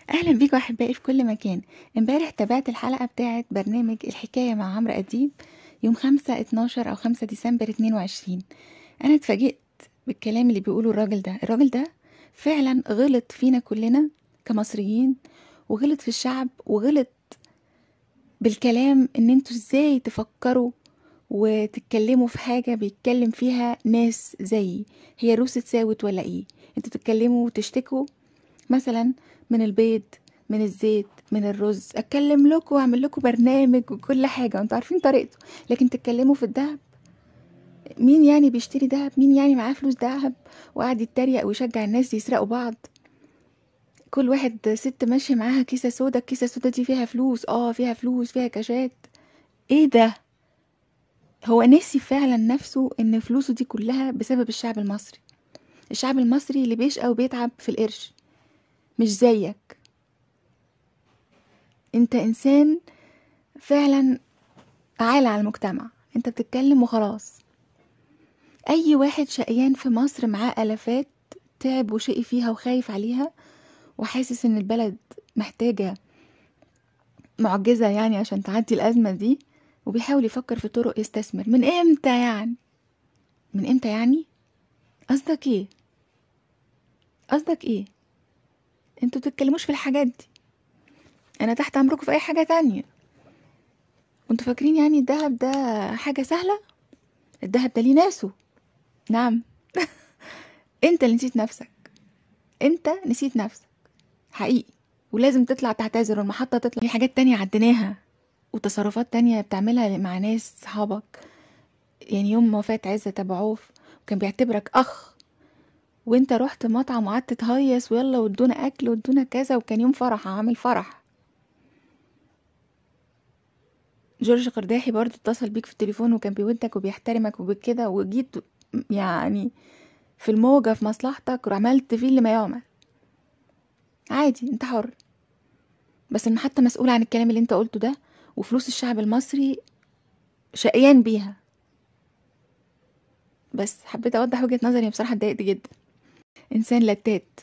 اهلا بيكم احبائي في كل مكان. امبارح تابعت الحلقة بتاعه برنامج الحكاية مع عمرو اديب يوم 5/12 او 5 ديسمبر 22. انا اتفاجئت بالكلام اللي بيقوله الراجل ده. الراجل ده فعلا غلط فينا كلنا كمصريين، وغلط في الشعب، وغلط بالكلام ان انتوا ازاي تفكروا وتتكلموا في حاجة بيتكلم فيها ناس زيي. هي الروس اتساوت ولا ايه؟ انتوا تتكلموا وتشتكوا مثلا من البيض، من الزيت، من الرز، اتكلم لكم واعمل لكم برنامج وكل حاجة وانتوا عارفين طريقته، لكن تتكلموا في الذهب؟ مين يعني بيشتري ذهب؟ مين يعني معاه فلوس ذهب وقاعد يتريق ويشجع الناس يسرقوا بعض؟ كل واحد ست ماشية معاها كيسه سودا، الكيسة السودا دي فيها فلوس، فيها فلوس، فيها كاشات. ايه ده؟ هو ناسي فعلا نفسه ان فلوسه دي كلها بسبب الشعب المصري، الشعب المصري اللي بيشقى وبيتعب في القرش، مش زيك. انت انسان فعلا عالة على المجتمع، انت بتتكلم وخلاص. اي واحد شقيان في مصر معاه الافات تعب وشقي فيها وخايف عليها وحاسس ان البلد محتاجة معجزة يعني عشان تعدي الازمة دي، وبيحاول يفكر في طرق يستثمر. من امتى يعني؟ من امتى يعني؟ قصدك ايه؟ قصدك ايه؟ انتوا بتتكلموش في الحاجات دي، انا تحت امركم في اي حاجة تانية. وانتوا فاكرين يعني الذهب ده حاجة سهلة؟ الذهب ده ليه ناسه. نعم. انت اللي نسيت نفسك، انت نسيت نفسك حقيقي، ولازم تطلع تعتذر والمحطه تطلع. في حاجات تانية عديناها وتصرفات تانية بتعملها مع ناس صحابك. يعني يوم وفاة عزت ابو عوف وكان بيعتبرك اخ، وانت رحت مطعم وقعدت تهيص ويلا وادونا اكل وادونا كذا، وكان يوم فرح، عامل فرح. جورج قرداحي برضو اتصل بيك في التليفون وكان بيودك وبيحترمك وبكده، وجيت يعني في الموجة في مصلحتك وعملت فيه اللي ما يعمل. عادي، انت حر، بس المحطة مسؤولة عن الكلام اللي انت قلته ده، وفلوس الشعب المصري شقيان بيها. بس حبيت اوضح وجهة نظري، بصراحة اتضايقت جدا. انسان لتات.